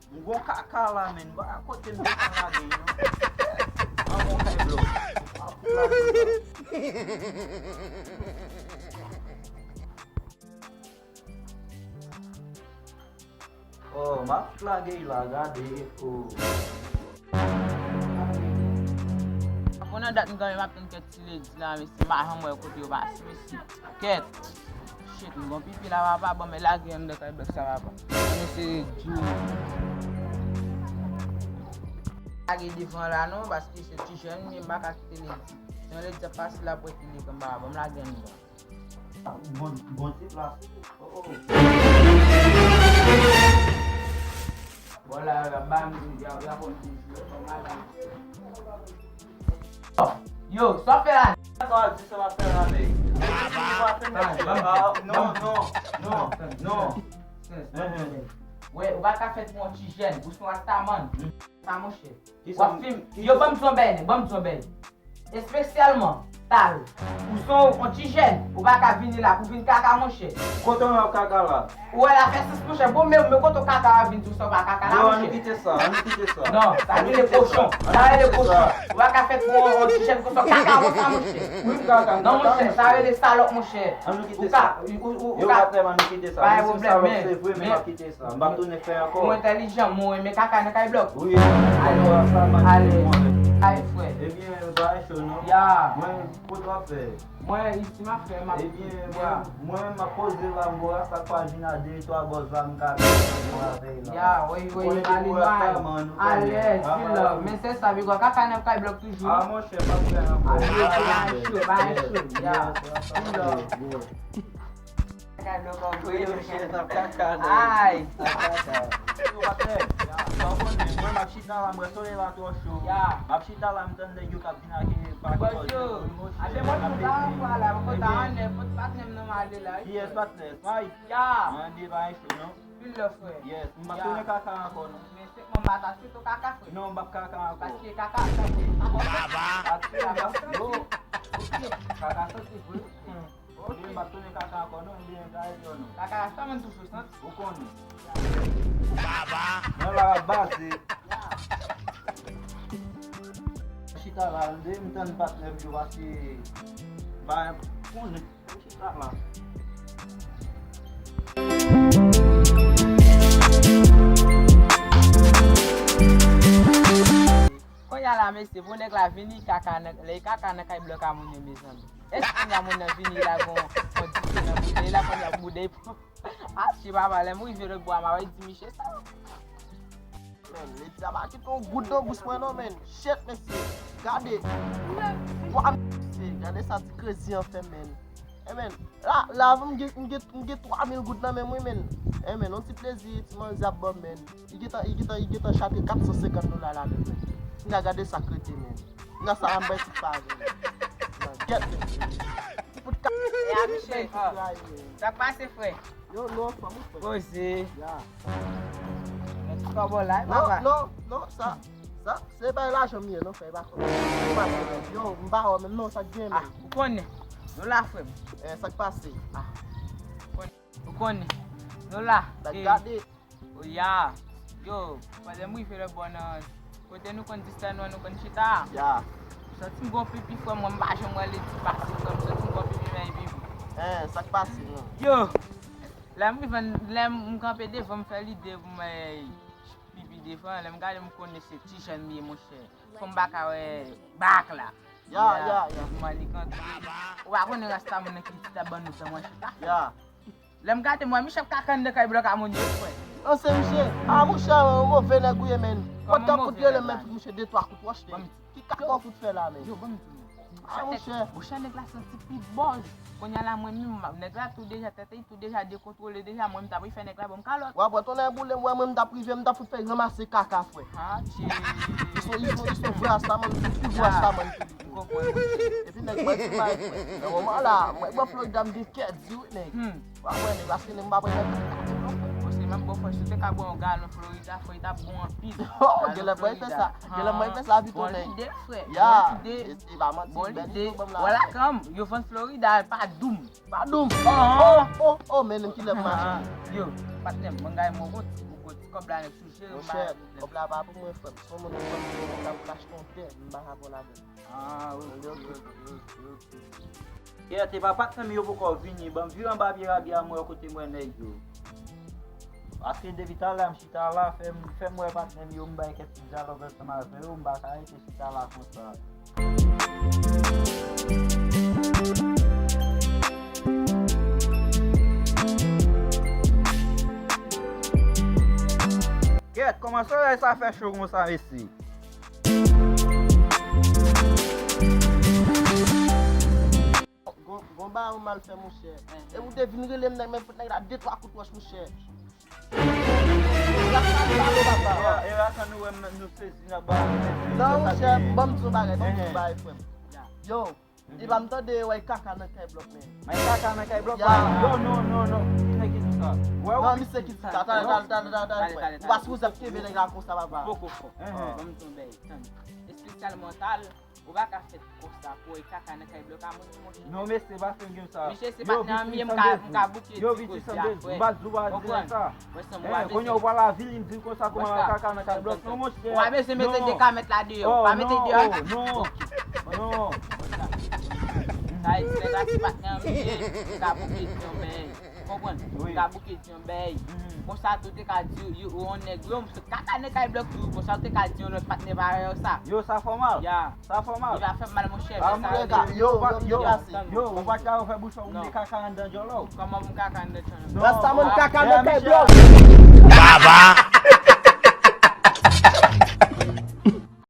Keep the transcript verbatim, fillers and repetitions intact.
M gon kaka la, men. M pa kote m te ka lage l, non. An bon kay blòk. Oh, m ap lage l la, gade, oh. Bon, nan dat m kanmenm ap tann kèk ti ledi la, mesye, m pa janm wè kote yo pase, mesye. Kèt. Shit, m gon pipi la, papa, bon, men lage anndan kay blòk sa, papa. Mesye, di. Lage devan la, non, paske se ti jèn, men m pa ka kite ledi. Si yon ledi ap pase la, pou kile kanba, bon, m lage anndan. Bon, bon ti plas. Oh, oh. Bon, la, la, bam, y a, y a konn ti jwe, konn madan. Yo, sa w fè la? Sa w di, sa w fè la, nèg? Ah, non, non, non, non. Wè, ou pa ka fè pou yon ti jèn, ou se yon rastaman. Sa, monchè. W ap fim. Yo, ban m di yon bèy, nèg, ban m di yon bèy. Espesyalman, Tal. Ou se yon ti jèn, ou pa ka vini la pou vin kaka, monchè. Kote w ap kaka la? Ou wè la fè sans, monchè. Bon, men, men kote w kaka a vin di w sa w pa kaka la, monchè? Non, ann kite sa, ann kite sa. Non, sa rele kochon. Sa rele kochon. Ou pa ka fè pou yon, yon ti jèn konsa kaka konsa, monchè. Non, monchè, sa rele salòp, monchè. Ann kite sa. Ou ka, ou, ou, ou ka. Yo, patnè, ann kite sa. Pa gen pwoblèm, men, se vre, men m pa kite sa. M pa tounen fè ankò. Ou entèlijan, men ou renmen kaka nan kay blòk. Wi, ale, ale, ale, frè. Ebyen, bagay cho non. Ya. Mwen, kote w ap fè? Mwen, isi m ap fè, m ap. Ebyen, mwen, mwen, m ap poze la, m wè sa k pa vin a de twa bòz la, m ka fè avè l la. Ya, wi, wi, ale, alèz, feel love. Men se sa, big up, kaka nan kay blòk toujou. Ah, monchè, m ap fè ankò. Ale, bagay cho, bagay cho, ya. Feel love. Ay. Yo, patnè, sa w konnen, mwen, m ap chita la, m wè solèy la twò cho. Ya. M ap chita la, m tann nèg yo k ap vin ak pakèt òdinatò, wi, monchè. Ape mwen, m ta anvwa la, mwen ta anlè, pot patnè m nan m ale la, wi. Kiyès patnè? Spike? Ya. Mande pa enche, non? Pil love, frè. Yes, m pa tounen kaka ankò, non. Men se mwen, m pa ta sweto kaka, frè. Non, m p ap kaka ankò. Paske kaka, sa se pa bon. Paske kaka santi. Yo. Ok. Kaka santi, frè. Hmm. Ok. M pa tounen kaka ankò non, ebyen, gade yo non. Kaka sa mwen toujou santi. Ou konnen. Baba. Mwen la ap baze. Chita la, m de, m tann patnè m yo paske ba konnen. Chita la. Kounye a la, mesye, pou nèg la vini kaka nan, lè kaka nan kay blòk a moun yo, mezanmi. Èske kounye a moun nan vini la gon, gon dife nan boudèy la, kounye a boudèy pou achi papa, lè m rive lòt bò a, m a wè di misye sa. Men, ledi a pa kite yon goud nan bouch mwen non, men. Shit, mesye. Gade. Twa, mesye, gade sa ti krezi an fè, men. E, men, la, la, m gen, m gen, m gen twa mil goud nan men m, wi, men. E, men, yon ti plezi, ti manzè ap ban m, men. Li gentan, li gentan, li gentan chate kat san senkant dola ladan l, men. Nèg la gade sa k rete, men. Nèg sa a bay ti pare, men. Nan gèt, men. Ti pout ka. E a misye. Sa k pase, frè? Yo, nou anfòm, wi, frè. Poze. Ya. Yon ti kòbò la, wi, papa. Non, non, non, sa, sa, se pa lajan m ye, non, frè, e pa kòb. Yo, m pa wè menm, non, sa k gen, men. Ah, ou konnen. Nou la, frè m. Eh, sa k pase? Ah, ou konnen. Ou konnen. Nou la. Sa k gade. Oya. Yo, pandan m rive lòt bò nan kote nou konn distè nou an, nou konn chita a. Ya. M santi m gon pipi, frè m, mwen m pa janm wè ledi pase, frè m, m santi m gon pipi, men pipi. Eh, sa k pase, non? Yo, lè m rive, lè m kanpe devan, m fè lide pou mwen, pipi devan, lè m gade, m konnen se ti jèn li ye, monchè. Fò m pa ka wè bak la. Ya, ya, ya. Mwen li kontre. Ou pa konnen rasta moun nan ki ti ta ban nou tan mwen chita. Ya. Lè m gade, m wè misye ap kaka anndan kay blòk a moun yo, frè. Non, se misye. Ah, monchè, yon move nèg ou ye, men. Kòman move nèg la? Kòm ta fout rele, men, fout misye de twa kout wòch, nèg. Ki kaka w fout fè la, men? Yo, ban m di nou. Ah, monchè. Monchè, nèg la santi pi bòz. Kounye a la, mwen menm, nèg la tou deja tèt li tou deja dekontwole deja, mwen m t ap refè nèg la ban m kalòt. W ap wè tonnè boule m, wè mwen m t ap rive, m t ap fout fè ranmase kaka, frè. Ah, tchè. Li se, li se, li se vrè rastaman, li se vrè rastaman, li se. M konprann. Epi nèg mwen ti bay, frè. Nan moman la, mwen, mwen Florida, m gen kè di, wi, nèg. Hmm. W ap wè, nèg, paske nèg m pa pran nèg kaka, non, frè. Bon, se menm bon, frè, si w te ka bwè yon galon Florida, frè, li t ap bon anpil. Oh, genlè mwen fè sa. Genlè mwen fè sa, pito, nèg. Bon lide, frè. Ya. Bon lide. E, e pa manti, bèl lide. Wala kanm, yo vann Florida, pa doum. Pa doum. Oh, oh, oh, men kilè m mache. Yo, patnè m, mwen gaye mwen gon ti, gon ti Kòb la nèk sou jere m pa gen pwoblèm. Monchè, kòb la pa pou mwen, frè m. Si yon moun fè m yon kòb la pou l achte yon tè, m pa ka pran ladan. Ah, ok, ok, ok, ok. Kèt, e pa patnè m yo poko vini. Ban m vire anba pye rabi a m wè kote m wè nèg yo. Paske depi talè a m chita la, fè m, fè m wè patnè m yo, m bay kèk ti dyalòg ansanm avè yo, m pa ka rete chita la konsa. Kèt, kòman solèy sa fè cho konsa, mesye? Gon, gon bagay ou mal fè, monchè. E ou te vin rele m, nèg, men fout nèg la de twa kout wòch, monchè. Rap sa, sa, lo, papa. E, e, atann nou wè m, nou sezi nan ba. Non, monchè, ban m di yon bagay, ban m di yon bagay, frè m. Yo, e pa m tande wè kaka nan kay blòk, men. May kaka nan kay blòk? Ya. Yo, non, non, non. Ki nèg ki di sa? Wè, non, misye ki di sa. Talè, talè, talè, talè, talè. Ou pa sipoze ap kenbe nèg la konsa, papa. Poko fò. Ban m di yon bagay, tann. Espesyalman talè. Ou pa ka fè konsa pou wè kaka nan kay blòk a moun, monchè. Non, mesye, pa fè m gen sa. Mesye, se patnè an m ye, m ka, m ka bouke ti koze a, frè. Yo, Viti san de, m pa di w pa di sa. Konprann? Wè, san mwen, kounye a w pral vin vin di l konsa kòman kaka nan kay blòk. Non, monchè. Ou pa bezwen mete de kamèt la deyò. Pa mete deyò. Oh, non, non. Sa e di, nèg la se patnè an m ye, m ka bouke ti yon bèy. Konprann? M ka bouke ti yon bèy. Konsa tou te ka di, yo, yon nèg, yo, m sot kaka nan kay blòk tou. Konsa ou te ka di yon lòt patnè parèy ou sa. Yo, sa fè w mal. Ya. Sa fè w mal. Li pa fè m mal, monchè, men sa yo, yo, yo, yo, ou pa t ka fè bouch ou mete kaka anndan djòlò. Kòman pou m kaka anndan djòlò? Rastaman kaka nan kay blòk. Baba,